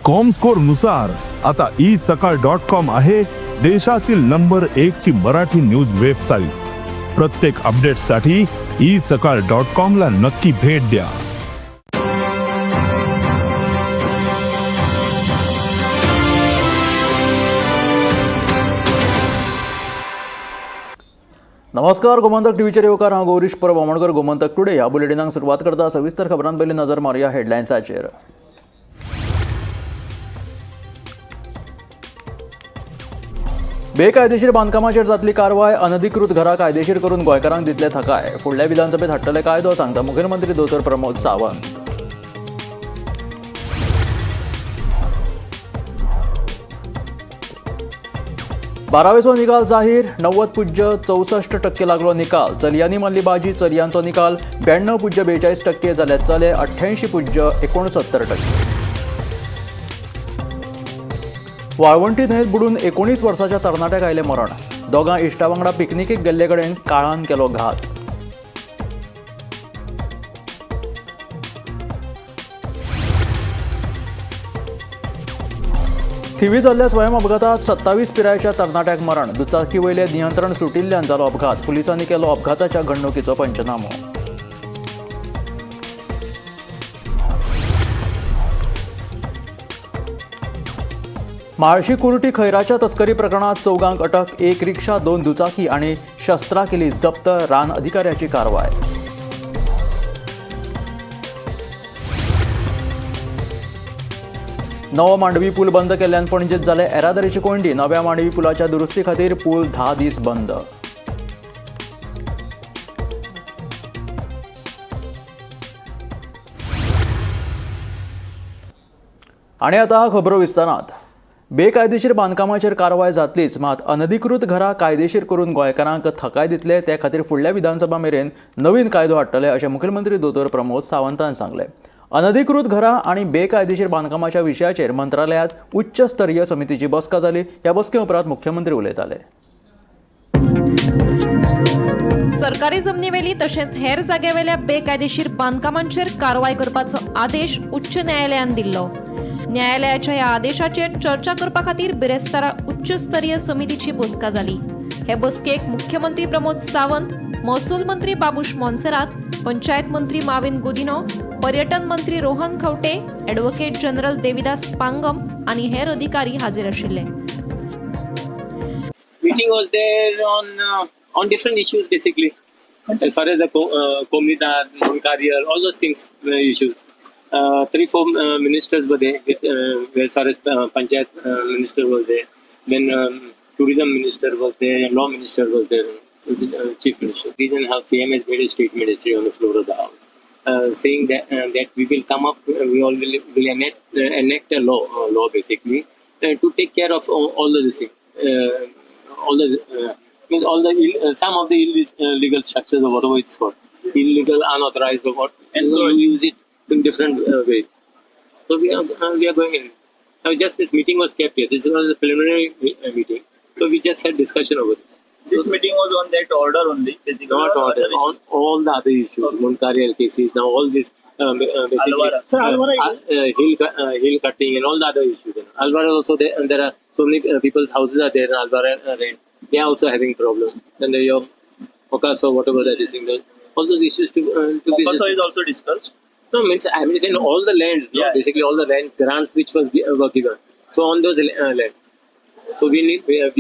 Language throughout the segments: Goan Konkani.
कॉमस्कोर नुसार आता ई सकाळ डॉट कॉम आहे देशातील नंबर एक ची मराठी न्यूज वेबसाईट. प्रत्येक अपडेटसाठी ई सकाळ डॉट कॉम ला नक्की भेट द्या. नमस्कार, गोमंतक टीव्हीचेर येवकार. हांव गौरीश परब आमोणकर. गोमंतक टुडे ह्या बुलेटिनाक सुरवात करता. सविस्तर खबरां पयलीं नजर मारुया हेडलायन्साचेर. बेकायदेशीर बांदकामाचेर जातली कारवाय. अनधिकृत घरां कायदेशीर करून गोंयकारांक दितले थकाय. फुडल्या विधानसभेत हाडटले कायदो, सांगता मुखेलमंत्री दोतोर प्रमोद सावंत. बारावेचो निकाल जाहीर. 90.64% लागलो निकाल. चलयांनी मारली बाजी. चलयांचो निकाल 92.42% जाल्यार चले 88.69%. वाळवंटी न्हंयेत बुडून 19 वर्साच्या तरणाट्याक आयलें मरण. दोगां इश्टा वांगडा पिकनिकेक गेल्ले कडेन काळान केलो घात. थिवी जाल्ल्या स्वयं अपघातात 27 पिरायेच्या तरणाट्याक मरण. दुचाकी वयलें नियंत्रण सुटिल्ल्यान जालो अपघात. पुलिसांनी केलो अपघाताच्या घडणुकीचो पंचनामो. म्हाळशी कुर्टी खैराच्या तस्करी प्रकरणात चौगांक अटक. एक रिक्षा, 2 दुचाकी आणि शस्त्रां केली जप्त. रान अधिकाऱ्याची कारवाय. नवो मांडवी पूल बंद केल्ल्यान पणजेत जाले येरादारीची कोंयडी. नव्या मांडवी पुलाच्या दुरुस्ती खातीर पूल 10 दीस बंद. आनी आतां खबरो विस्तारांत. बेकायदेशीर बांदकामाचेर कारवाय जातलीच, मात अनधिकृत घरां कायदेशीर करून गोंयकारांक थकाय दितले. ते खातीर फुडल्या विधानसभा मेरेन नवीन कायदो हाडटले, अशें मुखेलमंत्री दोतोर प्रमोद सावंतान सांगलें. अनधिकृत घरां आनी बेकायदेशीर बांदकामाच्या विशयाचेर मंत्रालयांत उच्च स्तरीय समितीची बसका जाली. ह्या बसके उपरांत मुख्यमंत्री उलयताले. सरकारी जमनीवेली तशेंच हेर जाग्यावेल्या बेकायदेशीर बांदकामांचेर कारवाय करपाचो आदेश उच्च न्यायालयान दिल्लो. न्यायालयाच्या ह्या आदेशाचेर चर्चा करपा खातीर बिरेस्तारा उच्च स्तरीय समितीची बसका जाली. हे बसकेक मुख्यमंत्री प्रमोद सावंत, महसूल मंत्री बाबूश मोन्सेरात, पंचायत मंत्री माविन गुदिनो, पर्यटन मंत्री रोहन खंवटे, ॲडव्होकेट जनरल देविदास पांगम आनी हेर अधिकारी हाजीर आशिल्ले. Meeting was there on different issues basically, as far as the Comunidade, Moncarrier, all those things, issues. 3-4 ministers were there, with, as far as Panchayat minister was there, then tourism minister was there, and law minister was there, chief minister. Reason how CM has made a statement yesterday on the floor of the house, saying that that we will come up, we all will enact a law basically to take care of all the this thing, all the means all the some of the illegal structures or whatever it's called, illegal, unauthorized or what, and you use it in different ways. So we are going in. Now just this meeting was kept here. This was a preliminary meeting, so we just had discussion over this. This meeting was on that order only, basically. Not or order, other on all the other issues, okay. Moncarrier cases, now all this basically Alvara. Sir, Alvara hill cutting and all the other issues. You know. Alvara also, there, and there are so many people's houses are there in Alvara rent. They are also having problem. Then the your Mokaso, whatever that is, all those issues to be. Mokaso is also discussed. No, means I mean saying all the lands, no? Yeah. Basically all the land grants which was were given. So on those lands, so we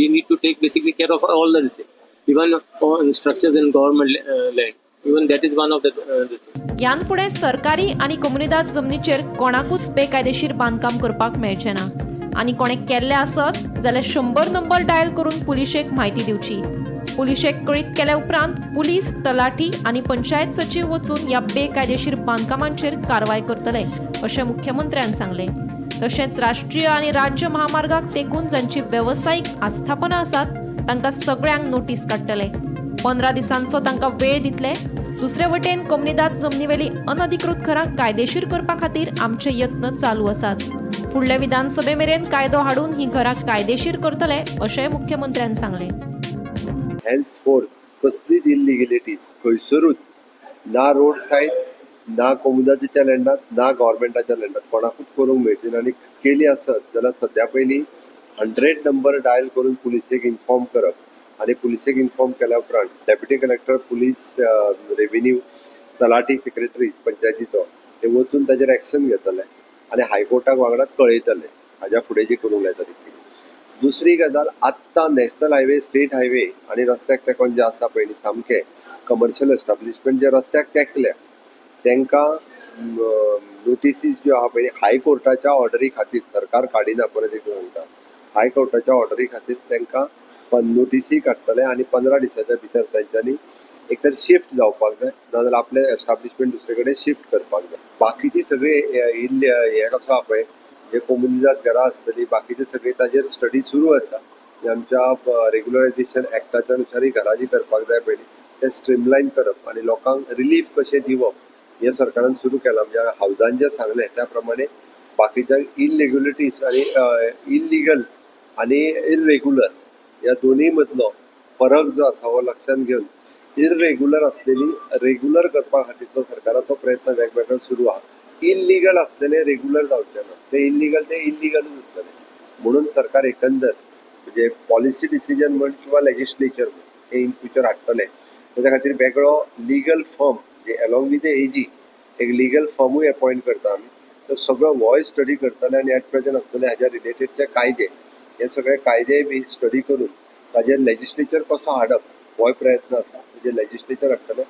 need to take basically care of all the even on structures in government land. Even that is one of the. यान फुडें सरकारी आनी कोमुनिदाद जमनीचेर कोणाकूच बेकायदेशीर बांदकाम करपाक मेळचें ना आनी कोणें केल्लें आसत जाल्यार 100 नंबर डायल करून पुलिशेक म्हायती दिवची. पुलिशेक कळीत केल्या उपरांत पुलीस, तलाठी आनी पंचायत सचीव वचून ह्या बेकायदेशीर बांदकामांचेर कारवाय करतले, अशें मुख्यमंत्र्यान सांगलें. तशेंच राष्ट्रीय आनी राज्य महामार्गाक तेंकून जांची वेवसायीक आस्थापनां आसात तांकां सगळ्यांक नोटीस काडटले. 15 दिसांचो तांकां वेळ दितले. दुसरे वटेन कोमुनिदाद जमनीवेली अनधिकृत घरां कायदेशीर करपा खातीर आमचे यत्न चालू आसात. फुडले विधानसभे मेरेन कायदो हाडून ही घरां कायदेशीर करतले, अशेंय मुख्यमंत्र्यान सांगलें. हेन्सफोर्थ कसलीच इल्लिगलिटीज खंयसरूच ना रोड सायड ना कोमुनिदादीच्या लँडात ना गव्हर्मेंटाच्या लँडात कोणाकूच करूंक मेळची ना. आनी केली आसत जाल्यार सद्या पयलीं 100 नंबर डायल करून पुलिसेक इन्फॉर्म करप आनी पुलिसेक इन्फॉर्म केल्या उपरांत डेप्युटी कलेक्टर, पुलीस, रेव्हेन्यू, तलाठी, सेक्रेटरी पंचायतीचो ते वचून ताजेर एक्शन घेतले आनी हायकोर्टाक वांगडा कळयतले हाज्या फुडें जी करूंक लायता ती. दुसरी गजाल, आत्तां नॅशनल हायवे, स्टेट हायवे आनी रस्त्याक तेंकोन जे आसा पयलीं सामके कमर्शियल एस्टाब्लिशमेंट जे रस्त्याक तेंकल्या तांकां नोटिसीस ज्यो आहा पळय हायकोर्टाच्या ऑर्डरी खातीर सरकार काडिना. परत एकदां सांगता, हायकोर्टाच्या ऑर्डरी खातीर तांकां नोटिसी काडटले आनी 15 दिसाच्या भितर तांच्यांनी एक तर शिफ्ट जावपाक जाय, नाजाल्यार आपलें एस्टाब्लिशमेंट दुसरे कडेन शिफ्ट करपाक जाय. बाकीची सगळी हे कसो आहा पळय जे कोमुनिदाद घरां आसतली बाकीचे सगळी ताजेर स्टडी सुरू आसा. आमच्या रेग्युलरायझेशन एक्टाच्या नुसारय घरां जी करपाक जाय पयलीं ते स्ट्रीमलायन करप आनी लोकांक रिलीफ कशें दिवप हें सरकारान सुरू केलां. म्हणजे हावजान जें सांगलें त्या प्रमाणे बाकीच्या इलरेग्युलरिटीज आनी इल्लिगल आनी इररेग्युलर ह्या दोनूय मदलो फरक जो आसा हो लक्षांत घेवन इररेग्युलर आसलेली रेग्युलर करपा खातीरचो सरकाराचो प्रयत्न वेगवेगळो सुरू आहा. इल्लिगल आसलेले रेग्युलर जावचे ना, ते इल्लिगल ते इल्लिगलूच उरतले. म्हणून सरकार एकंदर म्हणजे पॉलिसी डिसिजन म्हण किंवा लेजिस्लेचर म्हण हे इन फ्युचर हाडटले. तेच्या खातीर वेगळो लिगल फर्म म्हणजे एलॉंग विथ एजी एक लिगल फर्मूय अपॉयंट करता आमी. तो सगळो वॉय स्टडी करतले आनी एट प्रेजंट आसतले हाज्या रिलेटेडचे कायदे हे सगळे कायदे बी स्टडी करून ताजेर लेजिस्लेचर कसो हाडप होय प्रयत्न आसा. म्हणजे लेजिस्लेचर हाडटले,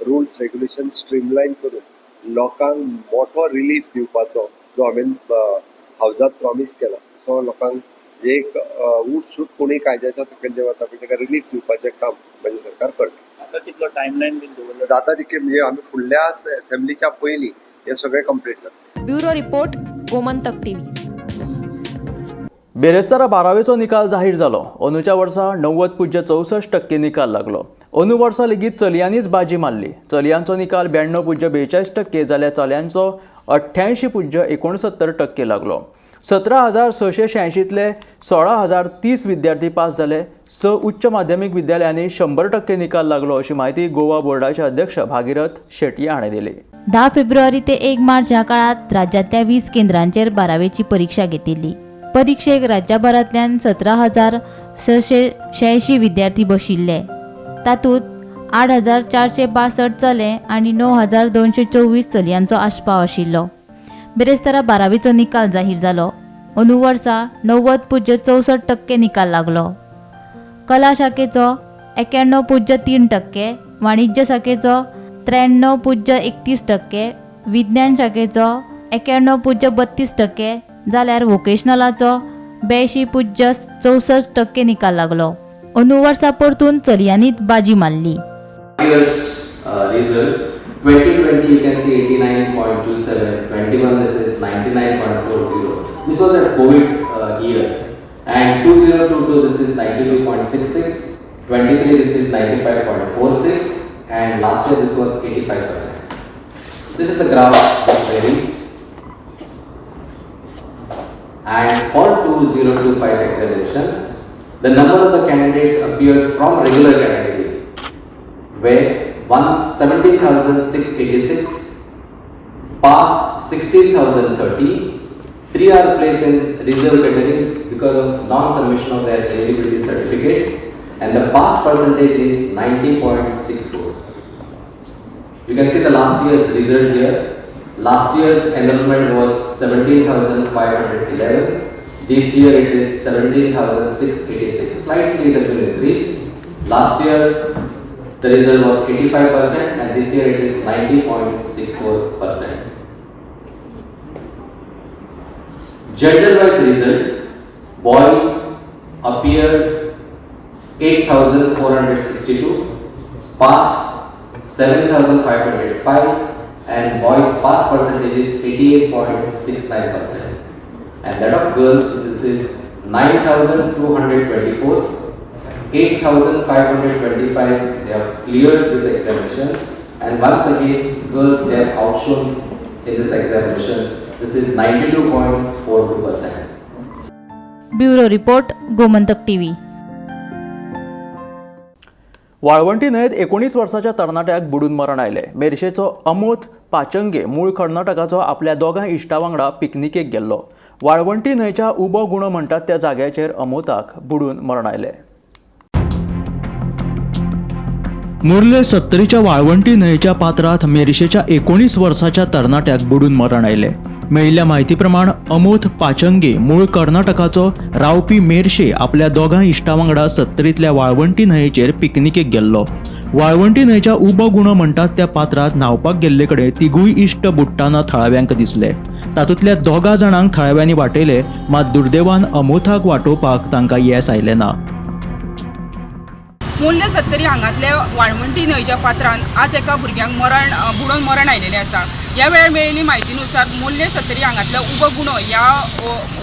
रुल्स रेग्युलेशन स्ट्रीमलायन करून लोकांक मोठो रिलीफ दिवपाचो जो हांवें हावजात प्रॉमीस केला सो लोकांक एक उठसूट कोणूय कायद्याच्या सकयल जे वता पळय ताका रिलीफ दिवपाचें काम म्हजें सरकार करता. आतां कितलो टायमलायन बीन दवरलो? जाता तितके म्हणजे आमी फुडल्या असेंब्लीच्या पयलीं हें सगळें कंप्लीट जातलें. Bureau report, Gomantak TV. बेरेस्तारा 12वेचो निकाल जाहीर जालो. अंदूच्या वर्सा 90.64% निकाल लागलो. अंदू वर्सा लेगीत चलयांनीच बाजी मारली. चलयांचो निकाल 92.42% जाल्यार चल्यांचो 88.69% लागलो. 17,686तले 16,030 विद्यार्थी पास जाले. 6 उच्च माध्यमीक विद्यालयांनी 100% निकाल लागलो अशी म्हायती गोवा बोर्डाचे अध्यक्ष भागीरथ शेटये हाणें दिली. 10 फेब्रुवारी ते 1 मार्च ह्या काळात राज्यांतल्या 20 केंद्रांचेर 12वेची परीक्षा घेतिल्ली. परीक्षेक राज्यभरांतल्यान 17,686 विद्यार्थी बशिल्ले. तातूंत 8,462 चले आनी 9,224 चलयांचो आस्पाव आशिल्लो. बिरेस्तारा 12वेचो निकाल जाहीर जालो. अंदू वर्सा 90.64% निकाल लागलो. कला शाखेचो 91.3%, वाणिज्य शाखेचो 93.31%, विज्ञान शाखेचो 91.32% जाल्यार वोकेशनलाचो 82.64% निकाल लागलो. अंदू वर्सा परतून चलयांनी बाजी मारली. Year's result 2020 you can see 89.27, 21 this is 99.40. This was a COVID year, and 2022 this is 92.66, 23 this is 95.46, and last year this was 85%. This is the graph which varies. And for 2025 examination, the number of the candidates appeared from regular category were 17,686, pass 16,030, 3 are placed in reserve category because of non-submission of their eligibility certificate, and the pass percentage is 90.64. You can see the last year's result here. Last year's enrollment was 17,511. This year it is 17,686. Slightly it has been increased. Last year the result was 85% and this year it is 90.64%. Gender wise result, boys appeared 8,462, passed 7,505, and boys pass percentage is 88.69%, and that of girls this is 9,224, 8,525 they have cleared this examination, and once again girls they have outshone in this examination. This is 92.42%. Bureau report, Gomantak TV. वाळवंटी न्हंयेत 19 वर्साच्या तरणाट्याक बुडून मरण आयलें. मेरशेचो अमोद पाचंगे मूळ कर्नाटकाचो आपल्या दोगां इश्टा वांगडा पिकनिकेक गेल्लो. वाळवंटी न्हंयच्या उबो गुणो म्हणटात त्या जाग्याचेर अमोताक बुडून मरण आयलें. मुर्ले सत्तरीच्या वाळवंटी न्हंयेच्या पात्रांत मेरशेच्या 19 वर्साच्या तरणाट्याक बुडून मरण आयलें. मेळिल्ल्या म्हायती प्रमाण अमोथ पाचंगे मूळ कर्नाटकाचो रावपी मेरशे आपल्या दोगां इश्टा वांगडा सत्तरींतल्या वाळवंटी न्हंयेचेर पिकनिकेक गेल्लो. वाळवंटी न्हंयच्या उबो गुणो म्हणटात त्या पात्रांत न्हांवपाक गेल्ले कडेन तिगूय इश्ट बुडटाना थळाव्यांक दिसले. तातूंतल्या दोगा जाणांक थळाव्यांनी वाटयले, मात दुर्दैवान अमोथाक वाटोवपाक तांकां येस आयलें ना. मुल्य सत्तरी हांगांतल्या वाळवंटी न्हंयच्या पात्रान आज एका भुरग्यांक मरण बुडोवन मरण आयिल्लें आसा. ह्या वेळार मेळिल्ली म्हायतीनुसार मुल्य सत्तरी हांगांतल्या उबो गुणो ह्या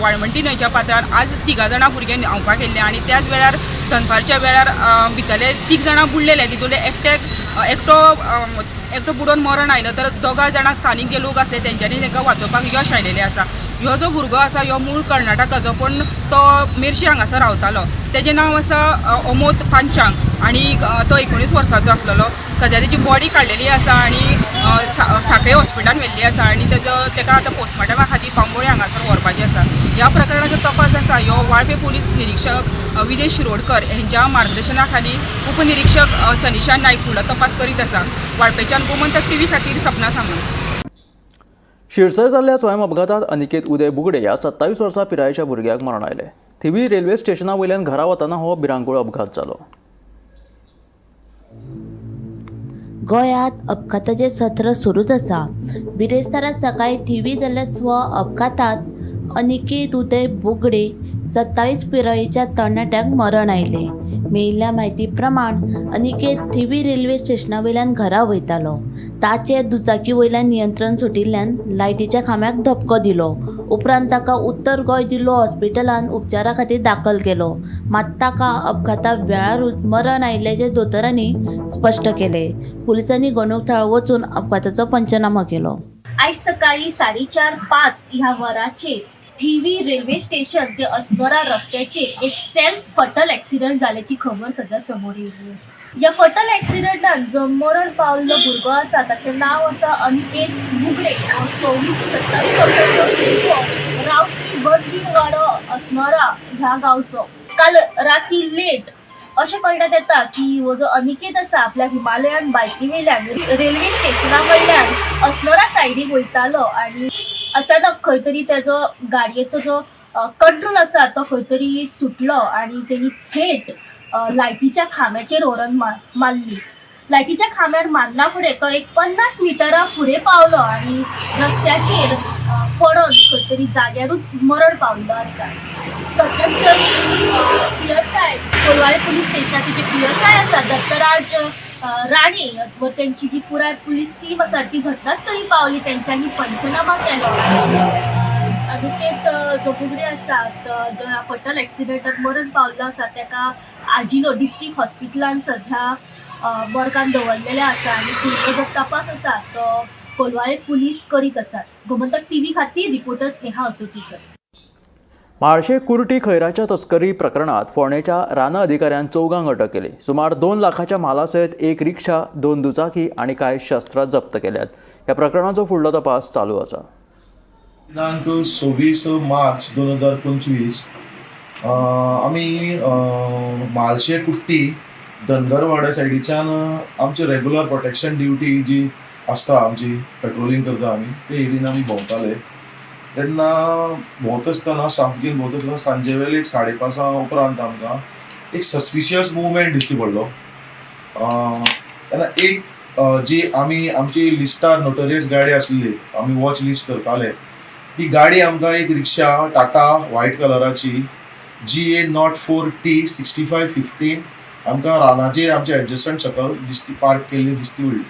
वाळवंटी न्हंयच्या पात्रान आज तिगां जाणां भुरगे न्हांवपाक गेल्ले आनी त्याच वेळार दनपारच्या वेळार भितरले 3 जाणां बुडलेले. तितूंतले एकटो बुडोवन मरण आयलो तर दोगां जाणां स्थानीक जे लोक आसले तेंच्यांनी तांकां वाचोवपाक यश आयिल्लें आसा. ह्यो जो भुरगो आसा ह्यो मूळ कर्नाटकाचो, पूण तो मेरशे हांगासर रावतालो. तेजें नांव आसा अमोद पांचांग आनी तो 19 वर्साचो आसलेलो. सद्या तेजी बॉडी काडलेली आसा आनी साखळे हॉस्पिटलान व्हेल्ली आसा आनी तेका आतां पोस्टमार्टमा खातीर बांबोळे हांगासर व्हरपाचें आसा. ह्या प्रकरणाचो तपास आसा ह्यो वाळपे पोलीस निरीक्षक विदेश शिरोडकर हेंच्या मार्गदर्शना खाली उपनिरीक्षक सनिशा नायक फुडलो तपास करीत आसा. वाळपेच्यान गोमंतक टीव्ही खातीर सपना सामंत. शिरसय जाल्ल्या स्वयं अपघातात अनिकेत उदय बुगडे ह्या 27 वर्सां पिरायेच्या भुरग्याक मरण आयलें. थिवी रेल्वे स्टेशना वयल्यान घरा वतना हो भिरांकूळ अपघात जालो. गोंयांत अपघाताचें सत्र सुरूच आसा. बिरेस्तारा सकाळीं थिवी जाल्ल्या स्व अपघातांत अनिकेत उदय बुगडे 27 पिरायेच्या तरणाट्याक मरण आयलें. मेळिल्ल्या म्हायती प्रमाण अनिकेत थिवी रेल्वे स्टेशना वयल्यान घरा वयतालो. ताचें दुचाकी वयल्यान नियंत्रण सुटिल्ल्यान लायटीच्या खांब्याक धपको दिलो. उपरांत ताका उत्तर गोंय जिल्लो हॉस्पिटलांत उपचारा खातीर दाखल केलो. मात ताका अपघाता वेळारूच मरण आयिल्ल्याचें दोतोरांनी स्पश्ट केलें. पुलिसांनी घडणूक थळार वचून अपघाताचो पंचनामो केलो. आयज सकाळी 4:30-5 ह्या वराचेर थिवी रेल्वे स्टेशन ते अस्नोरा रस्त्याचेर एक सेल्फ फटल एक्सिडंट जाल्याची खबर सध्या समोर येयल्ली आसा. ह्या फटल एक्सिडंटान जो मरण पावल्लो भुरगो आसा ताचें नांव आसा अनिकेत बुगडे. हो 26 ते 27 वर्सांचो भुरगो रावपी बर्दीनवाडो अस्नोरा ह्या गांवचो. काल राती लेट अशें कळण्यात येता की हो जो अनिकेत आसा आपल्या हिमालयन बायकी वयल्यान रेल्वे स्टेशना कडल्यान अस्नोरा सायडीक वयतालो आनी अचानक खंय तरी तेजो गाडयेचो जो कंट्रोल आसा तो खंय तरी सुटलो आनी तेणी थेट लायटीच्या खांब्याचेर व्हरोन मारली. लायटीच्या खांब्यार मारना फुडें तो एक 50 मिटरां फुडें पावलो आनी रस्त्याचेर पडोन खंय तरी जाग्यारूच मरण पाविल्लो आसा. घटनास्थळी PSI Colvale police स्टेशनाचे जे PSI आसा दत्तराज राणे व त्यांची जी पुराय पुलीस टीम आसा ती घटनास्थळी पावली. तेंच्यांनी पंचनामा केलो. अनिकेत जो बुगडे आसा जो ह्या फटल एक्सिडंटात मरण पावल्लो आसा ताका आजिलो डिस्ट्रिक्ट हॉस्पिटलान सध्या मोर्गान दवरलेलें आसा आनी फुडलो जो तपास आसा तो कोलवाळे पुलीस करीत आसात. गोमंतक टीव्ही खातीर रिपोर्टर स्नेहा असोटीकर. म्हाळशे कुर्टी खैराच्या तस्करी प्रकरणात फोंडेच्या राना अधिकाऱ्यान 4 अटक केली. सुमार 2 लाखाच्या माला सयत 1 रिक्षा, 2 दुचाकी आनी कांय शस्त्रां जप्त केल्यात. ह्या प्रकरणाचो फुडलो तपास चालू आसा. दिनांक 26 मार्च 2025 आमी म्हाळशे कुट्टी धनगरवाड्या सायडीच्यान आमची रेगुलर प्रोटेक्शन ड्युटी जी आसता आमची पेट्रोलिंग करता आमी ते एरियेन आमी भोंवताले. तेन्ना भोंवता आसतना सामकी भोंवता आसतना सांजे वेळ एक 5:30 उपरांत आमकां एक सस्पिशियस मुवमेंट दिश्टी पडलो. तेन्ना एक जी आमी आमची लिस्टार नोटोरियस गाडी आसली आमी वॉच लिस्ट करताले ती गाडी आमकां एक रिक्षा टाटा व्हायट कलराची GA 04 T 6515 आमकां रानाचे आमचे एडजसंट सकयल दिसती पार्क केल्ली दिसती पडली.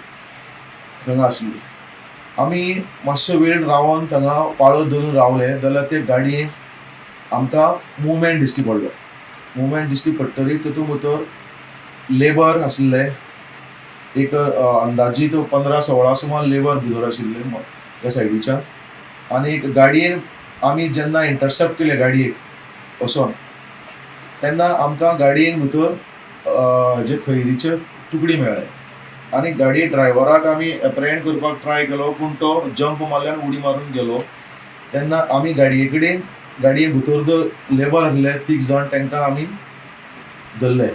थंगा आसली. आमी मातसो वेळ रावन थंगा पाळो धरून रावले जाल्यार ते गाडयेन आमकां मुवमेंट दिश्टी पडलो. मुवमेंट दिश्टी पडटरी तितूंत भितर लेबर आसले एक अंदाजी तो 15-16 सुमार लेबर भितर आशिल्ले त्या सायडीच्यान आनी एक गाडयेन आमी जेन्ना इंटरसेप्ट केले गाडयेक वचोन तेन्ना आमकां गाडयेन भितर जे खैरीचे तुकडी मेळ्ळे. आनी गाडी ड्रायव्हराक आमी एप्रहेंड करपाक ट्राय केलो, पूण तो जंप मारल्यान उडी मारून गेलो. तेन्ना आमी गाडये कडेन गाडये भितर जो लेबर आसले 3 जाण तांकां आमी धरले.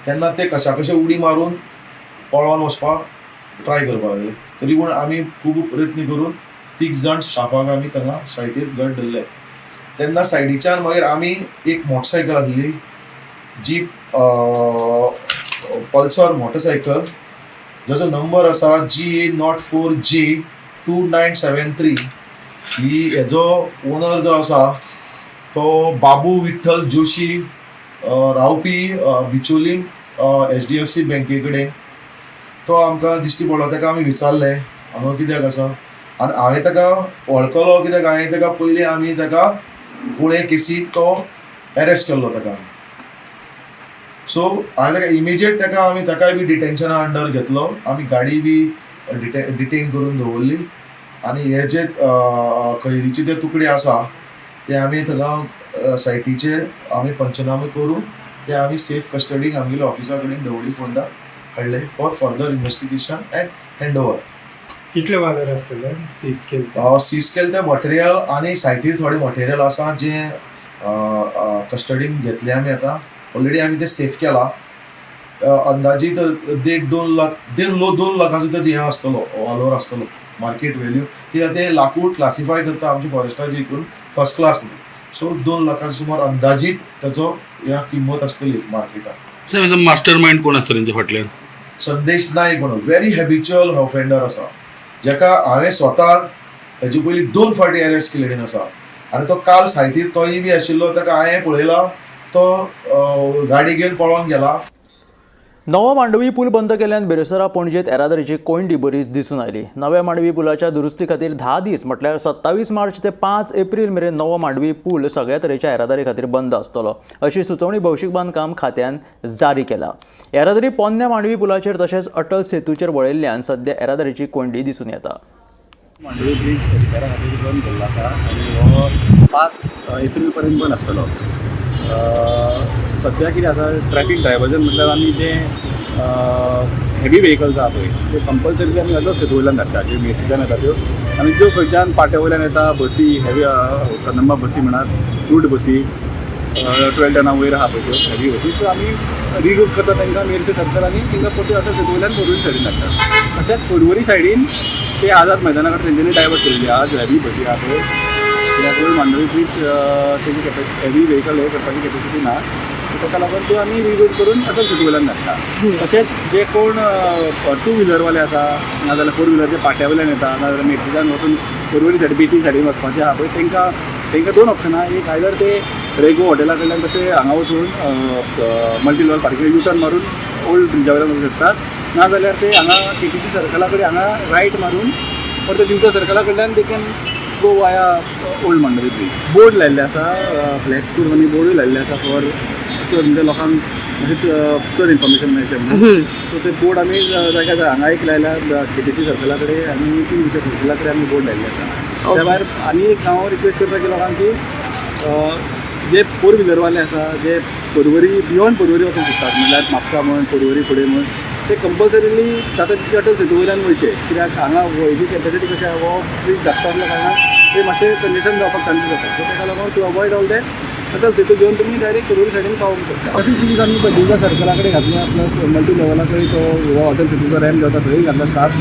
तेन्ना ते कशा कशे उडी मारून पळोवन वचपाक ट्राय करपाक लागले, तरी पूण आमी खूब प्रयत्न करून 3 जाण स्टाफाक आमी थंगा सायडीर घट धरले. तेन्ना सायडीच्यान मागीर आमी एक मोटरसायकल आसली, जी पल्सर मोटरसायकल, जाचो नंबर आसा GA 04 J 2973. ही हेजो ओनर जो आसा तो बाबू विठ्ठल जोशी, रावपी बिचोलीम HDFC बँके कडेन. तो आमकां दिश्टी पडलो. ताका आमी विचारलें हांगा कित्याक आसा, आनी हांवें ताका वळखलो कित्याक हांवें ताका पयलीं आमी ताका कुळे केसीक तो एरेस्ट केल्लो ताका. सो हांवें ताका इमिजिएट ताका आमी ताकाय बी डिटेन्शना अंडर घेतलो. आमी गाडी बी डिटेन करून दवरली आनी हे जे खैरीचे जे तुकडे आसा ते आमी थंगा सायटीचेर आमी पंचनामे करून ते आमी सेफ कस्टडीक आमगेल्या ऑफिसा कडेन ढवळी फोंडा हाडले for further investigation and hand over. कितले वालोर आसतले सीज केले? सीज केले ते मटेरियल आनी सायटीर थोडे मटेरियल आसा जे कस्टडीन घेतले आमी. आतां ऑलरेडी आमी ते सेफ केला. अंदाजीत 1.5-2 लाख, 1.5-2 लाखाचो तेजो हें आसतलो वालोर आसतलो मार्केट व्हॅल्यू, कित्याक ते लाकूड क्लासिफाय करता आमचे फॉरेस्टाचे हितून फर्स्ट क्लास म्हणून. सो 2 लाखांचो सुमार अंदाजीत ताचो ह्या किंमत आसतली मार्केटात. सर, मास्टर मायंड कोण आसता तेंच्या फाटल्यान? संदेश नायक म्हणून व्हेरी हॅबिच्युअल ऑफेंडर आसा, जेका हांवें स्वता हेजे पयलीं 2 फावटी अरेस्ट केल्ले आसा. आनी तो काल सायटीर तोय बी आशिल्लो, ताका हांवें पळयला तो गाडी घेवन पळोवन गेला. नवो मांडवी पूल बंद केल्ल्यान बिरेस्तारा पणजेंत येरादारीची कोंयडी बरीच दिसून आयली. नव्या मांडवी पुलाच्या दुरुस्ती खातीर 10 दीस म्हटल्यार 27 मार्च ते 5 एप्रील मेरेन नवो मांडवी पूल सगळ्या तरेच्या येरादारी खातीर बंद आसतलो अशी सुचोवणी भौशीक बांदकाम खात्यान जारी केला. येरादारी पोन्न्या मांडवी पुलाचेर तशेंच अटल सेतूचेर वळिल्ल्यान सद्या येरादारीची कोंयडी दिसून येता. मांडवी ब्रिज रिपेरा खातीर बंद केल्लो आसा आनी हो 5 एप्रील पर्यंत बंद आसतलो. सद्या कितें आसा, ट्रॅफीक डायवर्जन म्हटल्यार आमी जे हेवी व्हेकल्स आहा पळय ते कंपल्सरी आमी अटल सेतू वयल्यान धाडटा, ज्यो मेर्सेच्यान येता त्यो, आनी ज्यो खंयच्यान पाट्या वयल्यान येता बसी, हेवी कदंबा बसी म्हणात, रूट बसी 12 टना वयर आहा पळय त्यो हेवी बसी, त्यो आमी रिरूट करता तांकां मेर्से सर्कल आनी तांकां परत्यो अटल सेतू वयल्यान पर्वरी सायडीन धाडटा. तशेंच पर्वरी सायडीन ते आझाद मैदाना कडेन तेंच्यांनी डायवर्ट केल्ली आहा ज्यो हेवी बसी आहा पळय, कित्याक ओल्ड मांडवी ब्रीज तेजी कॅपेसिटी हेवी व्हेकल हे करपाची कॅपेसिटी ना, सो ताका लागून त्यो आमी रिरूट करून अटल सेतू वयल्यान धाडटा. तशेंच जे कोण 2 व्हिलरवाले आसा, नाजाल्यार 4 व्हिलर जे पाट्या वयल्यान येता, नाजाल्यार मेर्सेच्यान वचून पर्वरी सायड बेती सायडीन वचपाचे आहा पळय, तांकां 2 ऑप्शनां आहा. एक आयदर ते रेगो हॉटेला कडल्यान तशें हांगा वचून multi level parking U turn मारून ओल्ड ब्रिजा वयल्यान वचूंक शकतात, नाजाल्यार ते हांगा KTC सर्कला कडेन हांगा रायट मारून परते दिवचा सर्कला कडल्यान they can go via old Mandovi bridge. Board लायिल्ले आसा, फ्लॅक्स करून आमी बोर्डूय लायिल्ले आसा फॉर चड म्हणजे लोकांक मातशें चड इन्फॉर्मेशन मेळचें म्हणून. सो ते बोर्ड आमी जाग्यार हांगा एक लायला KTC सर्कला कडेन आनी 3 दिवच्या सर्कला कडेन आमी बोर्ड लायिल्ले आसा. त्या भायर आनी एक हांव रिक्वेस्ट करता की लोकांक की जे 4 व्हिलरवाले आसा, जे पर्वरी बियोंड पर्वरी वचूंक सोदतात, म्हणल्यार म्हापसा म्हण पर्वरी फुडें म्हण, ते कंपल्सरीली जाता तितले अटल सेतू वयल्यान वयचे, कित्याक हांगा वयची कॅपेसिटी कशी आहा, हो ब्रीज धाकटो आसल्या कारणान ते मातशें कंजेशन जावपाक चान्सीस आसा. सो ताका लागून to avoid all that Atal Setu घेवन तुमी डायरेक्ट पर्वरी सायडीन पावोंक शकता. ट्रॅफीक पुलीस आमी दिवजा सर्कला कडेन घातल्या, प्लस मल्टी लेवला कडेन तो हो अटल सेतूचो रॅम्प जाता थंय घातला स्टाफ.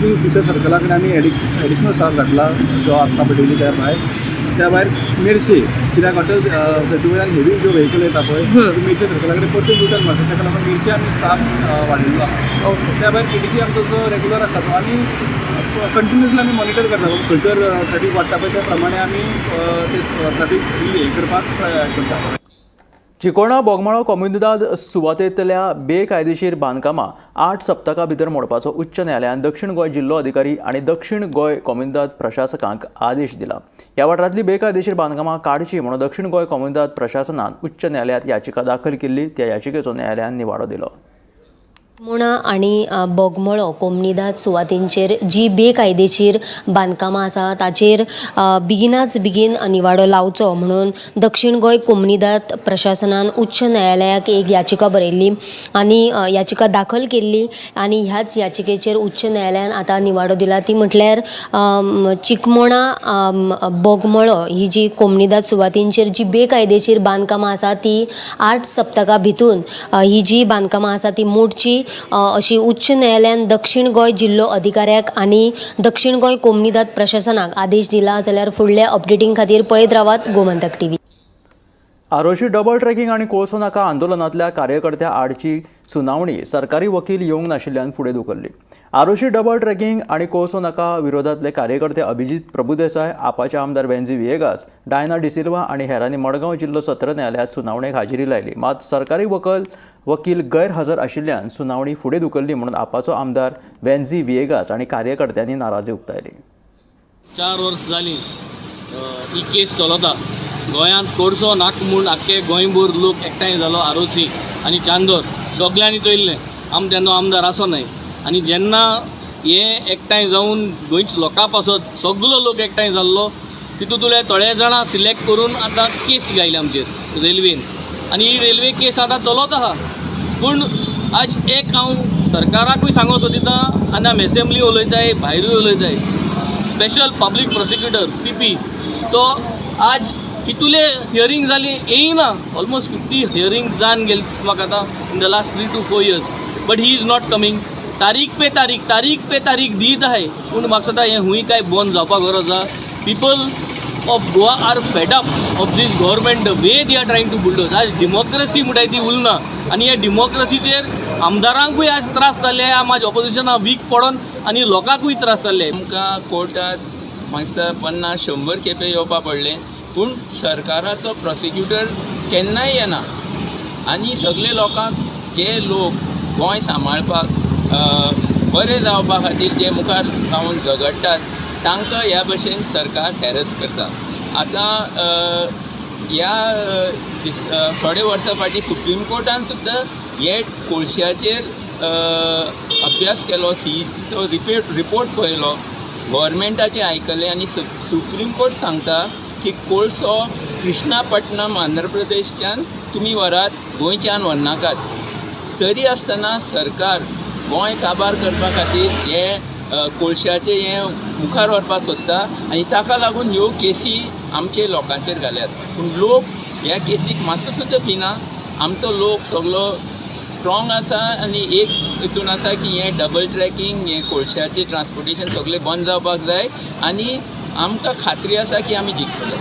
किंगफिशर सर्कला कडेन आमी एडिशनल स्टाफ घातला जो आसता पळय डेली त्या भायर. त्या भायर मेर्शे, कित्याक अटल सेतू वयल्यान हेवी ज्यो व्हेकल येता पळय त्यो मेर्शे सर्कला कडेन परतून यू टर्न मारता, ताका लागून मेर्शे आमी स्टाफ वाडयल्लो आहा. त्या भायर KTC आमचो जो रेगुलर आसता तो आनी कंटिन्युअसली आमी मॉनिटर करता, खंयसर ट्रॅफीक वाडटा पळय त्या प्रमाणे आमी ते ट्रॅफीक हे करपाक करता. चिकोळणा बोगमाळो कोमुनिदाद सुवातेंतल्या बेकायदेशीर बांदकामां 8 सप्तकां भितर मोडपाचो उच्च न्यायालयान दक्षिण गोंय जिल्लो अधिकारी आनी दक्षिण गोंय कोमुनिदाद प्रशासकांक आदेश दिला. ह्या वाठारांतली बेकायदेशीर बांदकामां काडची म्हणून दक्षिण गोंय कोमुनिदाद प्रशासनान उच्च न्यायालयांत याचिका दाखल केल्ली. त्या याचिकेचो न्यायालयान निवाडो दिलो. चिकमोणा आनी बोगमळो कोमनिदाद सुवातींचेर जी बेकायदेशीर बांदकामां आसा ताचेर बेगिनाच बेगीन निवाडो लावचो म्हणून दक्षिण गोंय कोमनिदाद प्रशासनान उच्च न्यायालयाक एक याचिका बरयल्ली आनी याचिका दाखल केल्ली आनी ह्याच याचिकेचेर उच्च न्यायालयान आतां निवाडो दिला. ती म्हटल्यार चिकमोणा बोगमळो ही जी कोमनिदाद सुवातींचेर जी बेकायदेशीर बांदकामां आसा ती 8 सप्तकां भितून ही जी बांदकामां आसा ती मोडची अशी उच्च न्यायालयान दक्षिण गोंय जिल्लो अधिकाऱ्याक आनी दक्षिण गोंय कोमनिदाद प्रशासनाक आदेश दिला. जाल्यार फुडल्या अपडेटिंग खातीर पळयत रावात Gomantak TV. Arossim double tracking आनी कोळसो नाका आंदोलनांतल्या कार्यकर्त्या आडची सुनावणी सरकारी वकील येवंक नाशिल्ल्यान फुडें धुकल्ली. आरोशी डबल ट्रॅकिंग आनी कोळसो नाका विरोधांतले कार्यकर्ते अभिजीत प्रभुदेसाय, आपाचे आमदार वेन्झी व्हिएगास, डायना डिसिल्वा आनी हेरांनी मडगांव जिल्लो सत्र न्यायालयांत सुनावणेक हाजेरी लायली. मात सरकारी वकील गैरहजर आशिल्ल्यान सुनावणी फुडें धुकल्ली म्हणून आपाचो आमदार वेन्झी व्हिएगास आनी कार्यकर्त्यांनी नाराजी उक्तायली. 4 वर्स जालीं ही केस चलता. गोंयांत कोळसो नाका म्हूण आख्खे गोंयभर लोक एकठांय जालो. आरोसी आनी चांदोर सगल्यांनी चोयल्लें आम तेन्ना आमदार आसो न्हय. आनी जेन्ना हे एकठांय जावन गोंयच्या लोकां पासत सगलो लोक एकठांय जाल्लो तितूंतले थोडे जाणां सिलेक्ट करून आतां केस घायली आमचेर रेल्वेन आनी ही रेल्वे केस आतां चलत आसा. पूण आज एक हांव सरकाराकूय सांगूंक सोदिता आनी आमी एसेंब्ली उलयताय, भायरूय उलयताय, स्पेशल पब्लीक प्रोसिक्युटर पीपी तो आज कितुले हियरींग जाली येयना. ऑलमोस्ट 50 हियरींग जावन गेली म्हाका आतां in the last 3 to 4 years, but he is not coming. तारीख पे तारीख, तारीख पे तारीख दीत आहाय. पूण म्हाका दिसता हें हुंय काय बंद जावपाक गरज आसा. People of Goa are fed up of this government, the way they are trying to bulldoze. आज डेमोक्रेसी म्हणटाय ती उरना आनी ह्या डेमोक्रेसीचेर आमदारांकूय आज त्रास जाल्ले, आम आज ऑपोजिशना वीक पडोन आनी लोकांकूय त्रास जाल्ले. आमकां कोर्टात म्हाका 50-100 खेपे येवपा पडलें, पूण सरकाराचो प्रोसिक्युटर केन्नाय येना. आनी सगळे लोकांक जे लोक गोंय सांबाळपाक बरें जावपा खातीर जे मुखार जावन झगडटात तांकां ह्या भशेन सरकार हॅरस करता. आतां ह्या थोडे वर्सां फाटीं सुप्रीम कोर्टान सुद्दां हे कोळश्याचेर अभ्यास केलो, सीईसीचो रिपोर्ट पळयलो, गव्हर्मेंटाचें आयकलें आनी सुप्रीम कोर्ट सांगता की कोळसो कृष्णापट्टणम आंध्र प्रदेशच्यान तुमी व्हरात, गोंयच्यान व्हरनाकात. तरी आसतना सरकार गोंय काबार करपा खातीर हे कोळशाचें हें मुखार व्हरपाक सोदता आनी ताका लागून ह्यो केसी आमचे लोकांचेर घाल्यात. पूण लोक ह्या केसीक मातसो सुद्दां भिना. आमचो लोक सगलो स्ट्रॉंग आसा आनी एक हितून आसा की हें डबल ट्रॅकिंग, हें कोळशाचें ट्रान्सपोर्टेशन सगळें बंद जावपाक जाय आनी आमकां खात्री आसा की आमी जिखतले.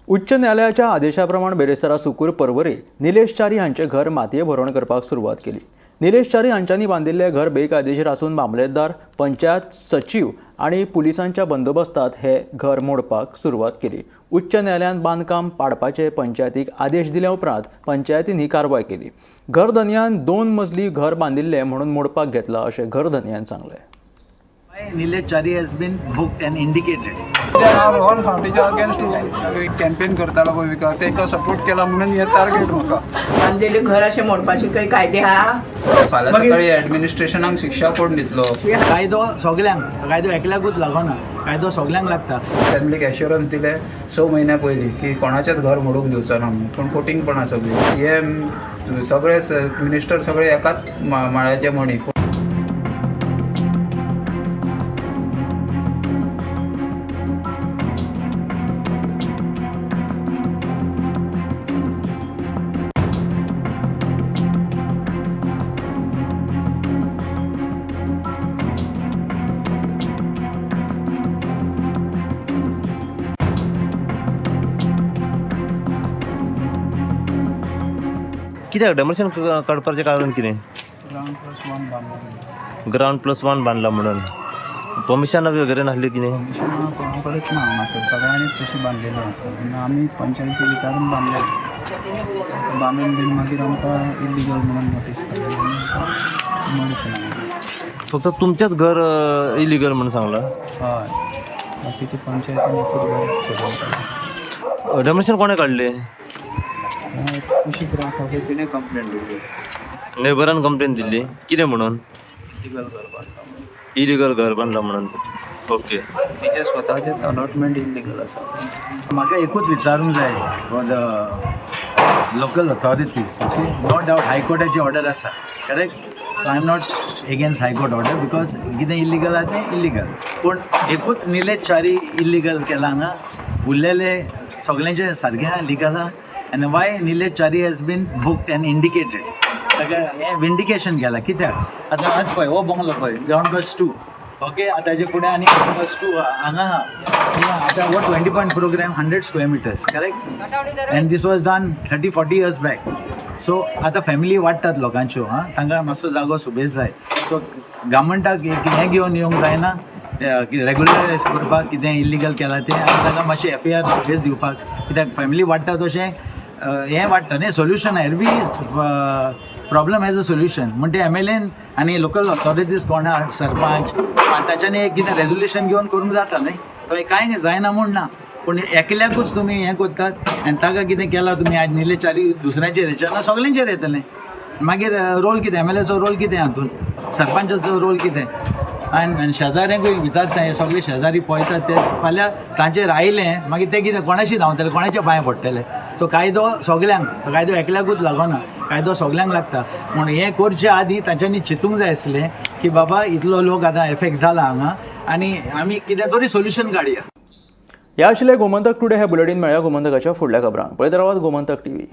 उच्च न्यायालयाच्या आदेशा प्रमाण बेरेस्तारा सुकूर पर्वरी निलेश च्यारी हांचें घर मातये भरवण करपाक सुरवात केली. निलेश च्यारी हांच्यांनी बांदिल्लें घर बेकायदेशीर आसून मामलेदार, पंचायत सचीव आनी पुलिसांच्या बंदोबस्तांत हे घर मोडपाक सुरवात केली. उच्च न्यायालयान बांदकाम पाडपाचे पंचायतीक आदेश दिल्या उपरांत पंचायतीन ही कारवाय केली. घर धनयान 2 मजली घर बांदिल्लें म्हणून मोडपाक घेतलां अशें घर धनयान सांगलें. Nilesh Chari has been booked and indicated. All फावटीच्या अगेन्स्ट कॅम्पेन करतालो पळय विका, तांकां सपोर्ट केला म्हणून हे टार्गेट म्हाका. बांदलेले घर अशें मोडपाचे काही कायदे आहा? फाल्यां सकाळी एडमिनिस्ट्रेशनाक शिक्षा कोण दितलो? कायदो सगल्यांक, कायदो एकल्याकूच लागना, कायदो सगल्यांक लागता. फॅमिलीक एश्योरन्स दिले 6 म्हयन्या पयलीं की कोणाचेंच घर मोडूंक दिवचो ना म्हणून, पूण फटींगपणां सगळीं. सीएम सगळे मिनिस्टर सगळे एकाच माळ्याचे मणी. कित्याक डेमोलिशन काडपाचें कारण कितें? Ground plus 1 बांदला. ग्रावंड प्लस 1 बांदला म्हणून परमिशन वगैरे नासली कितें? परमिशन कोणा कडेच ना हांगासर, सगळ्यांनीच तशें बांदलेलें आसा. तेन्ना आमी पंचायती विचारून बांदलें, बांदून बीन मागीर आमकां इल्लिगल म्हणून नोटीस काडली आनी फक्त तुमचेंच घर इलिगल म्हणून सांगलां? हय, बाकीचे पंचायतीन डेमोलिशन कोणें काडलें? कुशीक रावता तिणें कंप्लेन दिली. नेबरान कंप्लेन दिल्ली? कितें म्हणून? इलिगल घर बांदला. इलिगल घर बांदला म्हणून. ओके. तिचे स्वताचें अलॉटमेंट इलिगल आसा. म्हाका एकूच विचारूंक जाय for the local authorities, okay? No doubt हायकोर्टाची order आसा, correct? So I am not against high court order, because कितें इलिगल आहा तें इलिगल. पूण एकूच निलेश च्यारी इलिगल केला हांगा, उरलेले सगल्यांचे सारकें आहा, लिगल आहा. आनी why Nilesh Chari has been booked and indicated? ताका हें विंडिकेशन केलां कित्याक? आतां आज पळय, हो बंगलो पळय, ग्रावंड प्लस 2, ओके? आतां ताजे फुडें आनी प्लस 2 हांगा आहा. आतां हो 20 point program, 100 square meters, correct? And this was done 30-40 years back. So आतां फॅमिली वाडटात लोकांच्यो, आं, तांकां मातसो जागो सुबेज जाय. सो गव्हर्मेंटाक एक हें घेवन येवंक जायना, रेगुलरायज करपाक कितें इल्लिगल केलां तें, आनी तांकां मातशें एफआयआर सुबेज दिवपाक, कित्याक फॅमिली वाडटा तशें हें वाडटा न्ही. Solution, every problem has a solution. म्हण ते एमएलएन आनी लोकल ऑथॉरिटीज कोण आहा, सरपंच, तांच्यांनी एक कितें रेजोल्युशन घेवन करूंक जाता न्ही. तो कांय जायना म्हूण ना, पूण एकल्याकूच तुमी हें करतात आनी ताका कितें केलां तुमी आज निलेश च्यारी, दुसऱ्यांचेर येचें ना, सगल्यांचेर येतलें. मागीर रोल कितें? एमएलएचो रोल कितें हातूंत? सरपंचाचो रोल कितें? आनी शेजाऱ्यांकूय विचारता, हे सगळे शेजारी पळयतात ते, फाल्यां तांचेर आयलें मागीर ते कितें कोणाशी धांवतले, कोणाच्या पांय पडटले? तो कायदो सगल्यांक, तो कायदो एकल्याकूच लागना, कायदो सगल्यांक लागता. म्हूण हें करचे आदीं तांच्यांनी चिंतूंक जाय आसलें की बाबा इतलो लोक आतां एफेक्ट जाला हांगा आनी आमी कितें तरी सोल्युशन काडया. ह्या आशिल्लें गोमंतक टुडे हे बुलेटीन. मेळया गोमंतकाच्या फुडल्या खबरांक. पळयत रावात गोमंतक टीव्ही.